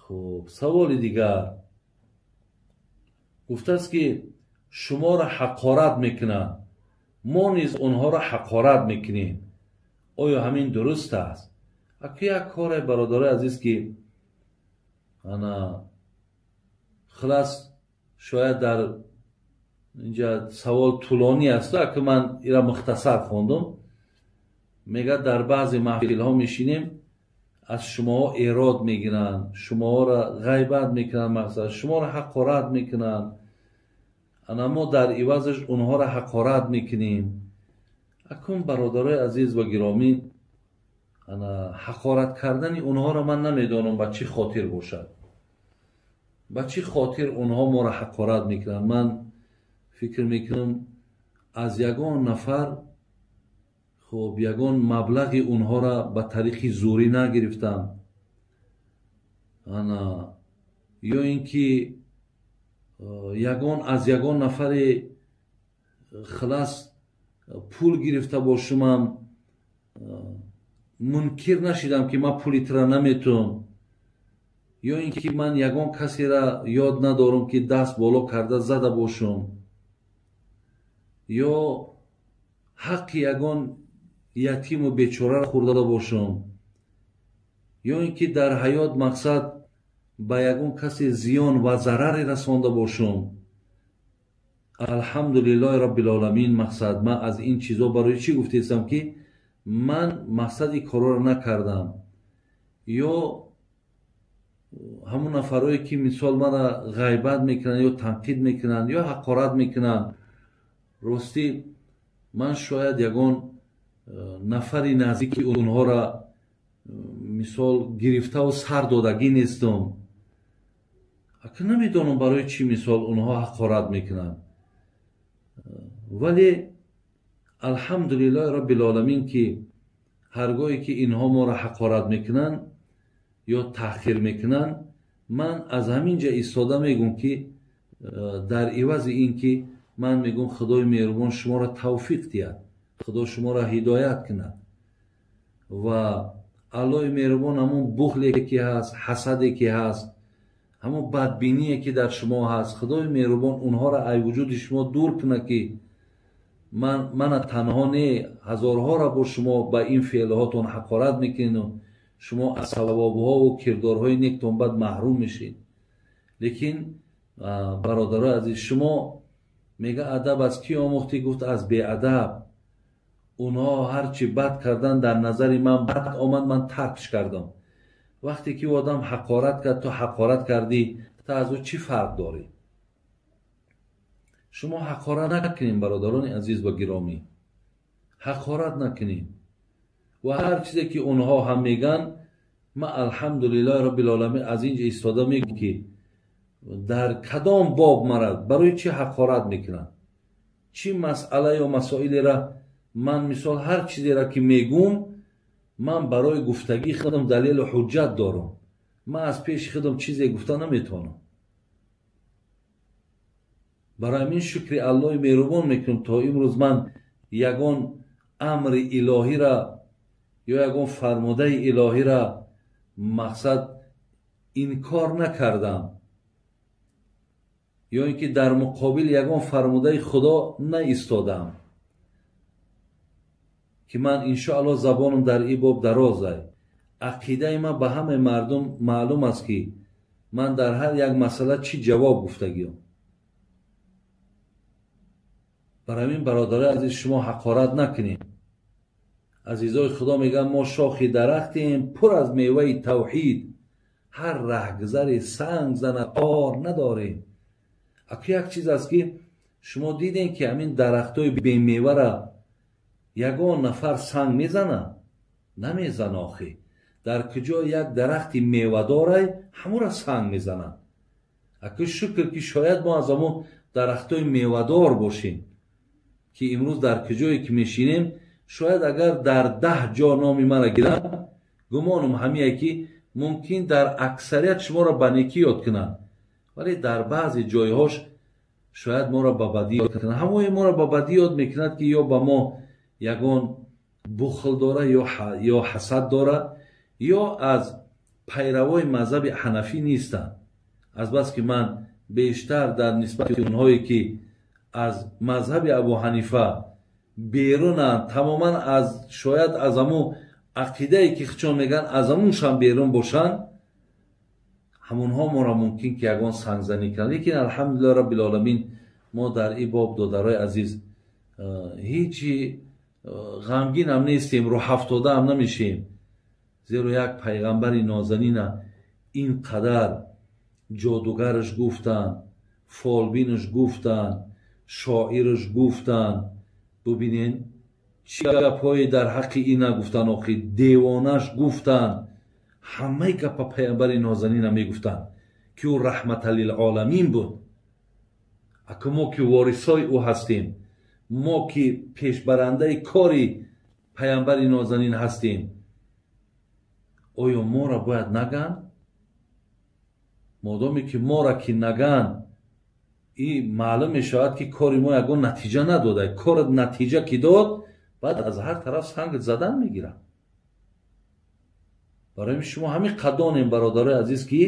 Хуб, саволи дигар гуфтааст, ки шуморо ҳақорат мекунанд, мо низ онҳоро ҳақорат мекунем, оё ҳамин дуруст аст? Аку як коре, бародарои азиз, ки ана хулас, шояд дар инҷа савол тӯлонӣ аст, аку ман ира мухтасар хондум. Мегӯяд, дар баъзе маҳфилҳо мешинем, аз шумоҳо эрод мегиранд, шумоҳоро ғайбат мекунанд, мақсад, шуморо ҳақорат мекунанд, ана мо дар ивазаш онҳоро ҳақорат мекунем. Акун, бародарои азиз ва гиромӣ, ана ҳақорат кардани онҳоро ман намедонам, ба чӣ хотир бошад, ба чӣ хотир онҳо моро ҳақорат мекунанд. Ман фикр мекунам, аз ягон нафар, хуб, ягон маблағи онҳоро ба тариқи зӯрӣ нагирифтам, ана ё ин ки ягон аз ягон нафаре, хулас, пул гирифта бошумам, мункир нашидам, ки ман пули тура наметавам, ё ин ки ман ягон касера ёд надорам, ки даст боло карда зада бошум, ё ҳаққи ягон ятиму бечораро хӯрда бошум, ё ин ки дар ҳаёт, мақсад, ба ягон касе зиён ва зараре расонда бошум. Алҳамдулиллоҳи роббилоламин. Мақсад, ман аз ин чизо барои чӣ гуфтаистам, ки ман, мақсад, ин корҳоро накардам, ё ҳамон нафарое ки, мисол, мара ғайбат мекунанд ё танқид мекунанд ё ҳақорат мекунанд, ростӣ, ман шояд ягон нафари наздики онҳоро, мисол, гирифтаву сар додагӣ нестам. Ака, намедонам, барои чӣ, мисол, онҳо ҳақорат мекунанд, вале алҳамдулиллоҳи роббилоламин, ки ҳаргоҳе ки инҳо моро ҳақорат мекунанд ё таҳқир мекунанд, ман аз ҳамин ҷа истода мегӯм, ки дар ивази ин ки ман мегӯм, Худои меҳрубон шуморо тавфиқ диҳад, Худо шуморо ҳидоят кунад ва Аллоҳи меҳрубон ҳамон бухле ки ҳаст, ҳасаде ки ҳаст, ҳамон бадбиние ки дар шумо ҳаст, Худои меҳрубон онҳоро ай вуҷуди шумо дур кунад, ки мана танҳо не, ҳазорҳоро бо шумо ба ин феълҳотон ҳақорат мекунеду шумо аз савобҳову кирдорҳои нектон бад маҳрум мешед. Лекин, бародарои азиз, шумо мега, адаб аз кӣ омӯхтӣ? Гуфт, аз беадаб. Онҳо ҳарчи бад кардан, дар назари ман бад омад, ман таркш кардам. Вақте ки одам ҳақорат кард, ту ҳақорат кардӣ, ту аз ӯ чӣ фарқ дорӣ? Шумо ҳақорат накунем, бародарони азиз ва гиромӣ, ҳақорат накунем. Ва ҳар чизе ки онҳо ҳам мегӯянд, ман, алҳамдулиллоҳи роббилоламин, аз ин ҷо истода мегӯм, ки дар кадом боб мара барои чӣ ҳақорат мекунанд, чӣ масъала ё масоилера ман, мисол, ҳар чизеро ки мегӯм, ман барои гуфтагии худам далелу ҳуҷҷат дорам. Ман аз пеши худам чизе гуфта наметавонам. Барои ҳамин шукри Аллоҳи меҳрубон мекунам, то имрӯз ман ягон амри илоҳира ё ягон фармудаи илоҳира, мақсад, инкор накардам, ё ин ки дар муқобили ягон фармудаи Худо наистодам, ки ман, иншоаллоҳ, забонам дар ин боб дарозай. Ақидаи ман ба ҳамаи мардум маълум аст, ки ман дар ҳар як масъала чӣ ҷавоб гуфтагиам. Барои ҳамин, бародарои азиз, шумо ҳақорат накунед. Азизои Худо мегӯянд, мо шохи дарахтем пур аз меваи тавҳид, ҳар раҳгузаре санг занад, ор надорем. Аку як чиз аст, ки шумо дидем, ки ҳамин дарахтҳои бемевара ягон нафар санг мезанад? Намезана. Охӣ, дар куҷо як дарахти мевадорай, ҳамура санг мезанад. Аку шукр, ки шояд мо аз ҳамон дарахтҳои мевадор бошем, ки имрӯз дар куҷое ки мешинем, шояд агар дар 10 ҷо номи мара гиранд, гумонам ҳамие, ки мумкин дар аксарият шуморо ба некӣ ёд кунанд, вале дар баъзе ҷойҳош шояд моро ба бадӣ ёд кунанд. Ҳамое моро ба бадӣ ёд мекунад, ки ё ба мо ягон бухл дора, ё ҳасад дора, ё аз пайравои мазҳаби ҳанафӣ нестанд. Азбаски ман бештар дар нисбати онҳое ки аз мазҳаби Абу Ҳанифа берунанд, тамоман аз шояд аз ҳамун ақидае ки хичон мегӯянд, аз ҳамуншам берун бошанд, ҳамонҳо моро мумкин ки ягон сангзанӣ кунанд. Лекин алҳамдулиллоҳ раббил оламин, мо дар ин боб, додарои азиз, ҳечи ғамгин ҳам нестем, рӯҳафтода ҳам намешем, зеро як пайғамбари нозанина ин қадар ҷодугараш гуфтанд, фолбинаш гуфтанд, шоираш гуфтанд. Бубинен чӣ гапҳое дар ҳаққи ина гуфтанд, охи девонаш гуфтанд. Ҳамаи гапа пайғамбари нозанина мегуфтанд, ки ӯ раҳмата лилоламин буд. Ака мо ки ворисои ӯ ҳастем, мо ки пешбарандаи кори пайғамбари нозанин ҳастем, оё моро бояд наган? Модоме ки моро ки наган, и маълум мешавад ки кори мо ягон натиҷа надода. Кор натиҷа ки дод, баъд аз ҳар тараф санг задан мегиранд. Барои шумо ҳамин қадонем, бародарои азиз, ки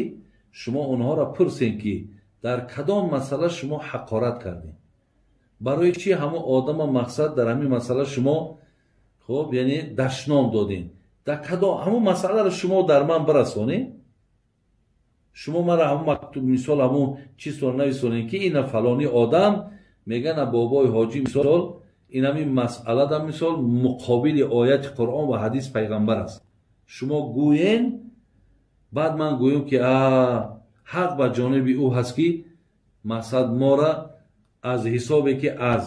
шумо онҳоро пурсем ки дар кадом масъала шумо ҳақорат кардем, барои чӣ ҳамон одама мақсад дар ҳамин масъала шумо хуб яъне дашном додем, дар кадом ҳамон масъаларо шумо дар ман бирасонед. Шумо мара ҳамон мактуб мисол ҳамон чизро нависонед ки ина фалони одам мегана бобои ҳоҷӣ мисол ин ҳамин масъала дар мисол муқобили ояти Қуръон ва ҳадис пайғамбар аст. Шумо гӯен, баъд ман гӯем ки ҳақ ба ҷониби ӯ ҳаст ки мақсад мора аз ҳисобе ки аз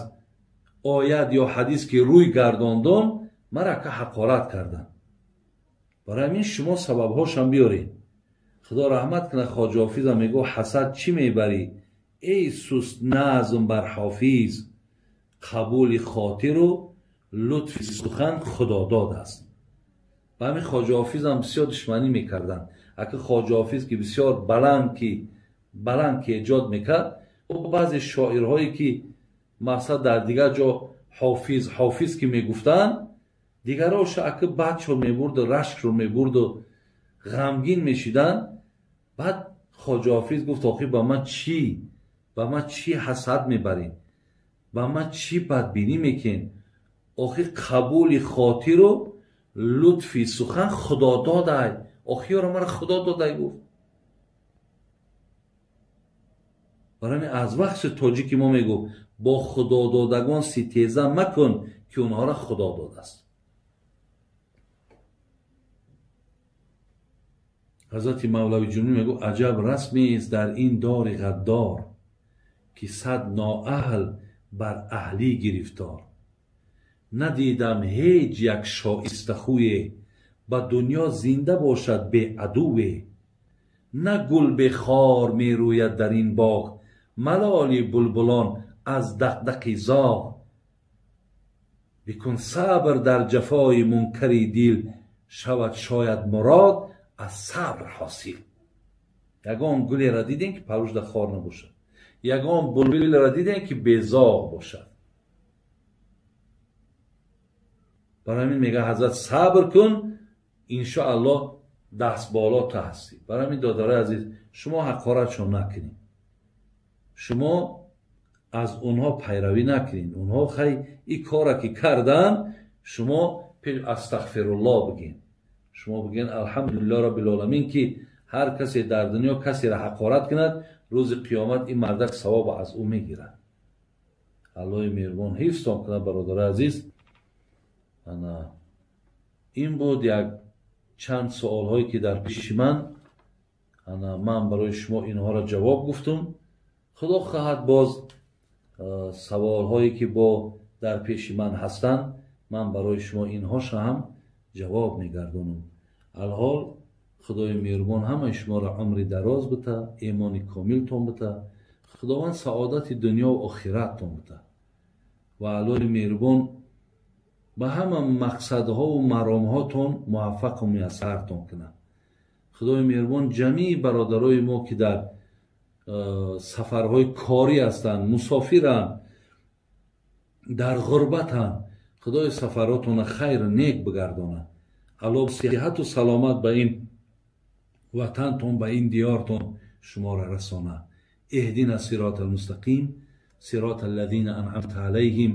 оят ё ҳадис ки рӯй гардондон, мара ка ҳақорат карданд. Барои ҳамин шумо сабабҳошам биёред. Худо раҳмат кунад Хоҷа Ҳофизам мегӯ: ҳасад чӣ мебарӣ эй суст назм бар ҳофиз, қабули хотиру лутфи сухан худодод аст. Ба ҳамин Хоҷа Ҳофизам бисёр душманӣ мекарданд. Ака Хоҷа Ҳофиз ки бисёр баланд ки эҷод мекард, баъзе шоирҳое ки мақсад дар дигар ҷо ҳофиз ҳофиз ки мегуфтанд, дигароша ака бадшо мебурду рашкро мебурду ғамгин мешиданд. Баъд Хоҷа Ҳофиз гуфт: охи ба ман чӣ, ба ман чӣ ҳасад мебаред, ба ман чӣ бадбинӣ мекунед? Охи қабули хотиру лутфи сухан худододай, охи ёро мара худо додай гуфт. Барои ҳамин аз вақти тоҷики мо мегӯ: бо худододагон ситеза макун, ки онҳоро худо додааст. Ҳазрати Мавлави Ҷумӣ мегӯ: аҷаб расмест дар ин дори ғаддор, ки сад ноаҳл бар аҳлӣ гирифтор. Надидам ҳеҷ як шоистахӯе, ба дунё зинда бошад беадуве. На гул бехор мерӯяд дар ин боғ, малоли булбулон аз дақдақи зоғ. Бикун сабр дар ҷафои мункари дил, шавад шояд мурод аз сабр ҳосил. Ягон гулеро дидем ки палӯшда хор набошад, ягон булбулеро дидем ки безоғ бошад. Барои ҳамин мегӯяд ҳазрат: сабр кун, иншоаллоҳ даст боло ту ҳастӣ. Барои ҳамин додарои азиз, шумо ҳақоратшон накунед, шумо аз онҳо пайравӣ накунед. Онҳо хай ин кора ки карданд, шумо пеш астағфируллоҳ бигӯед, шумо бигӯед алҳамдулиллоҳ раббил оламин, ки ҳар касе дар дунё касеро ҳақорат кунад, рӯзи қиёмат ин мардак савоб аз ӯ мегирад. Аллоҳи меҳрубон ҳифзтон кунад, бародарои азиз. Ин буд як чанд суолҳое ки дар пеши ман, ман барои шумо инҳоро ҷавоб гуфтум. Худо хоҳад боз саволҳое ки бо дар пеши ман ҳастанд, ман барои шумо инҳоша ҳам ҷавоб мегардонам. Алҳол Худои меҳрубон ҳамаи шуморо умри дароз бита, имони комилтон бита, Худованд саодати дунё ва охираттон бита ва Аллоҳи меҳрубон ба ҳама мақсадҳову маромҳотон муваффақу муяссартон кунад. Худои меҳрубон ҷамии бародарои мо ки дар сафарҳои корӣ ҳастанд, мусофиранд, дар ғурбатанд, Худои сафаротонро хайру нек бигардонад. Аллоҳ сиҳату саломат ба ин Ватантон, ба ин диёртон шуморо расона. اهدنا الصراط المستقيم، صراط الذين أنعمت عليهم،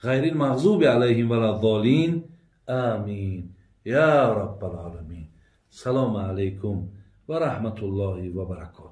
غير المغضوب عليهم ولا الضالين، آمين يا رب العالمين. سلام عليكم ورحمة الله وبركاته.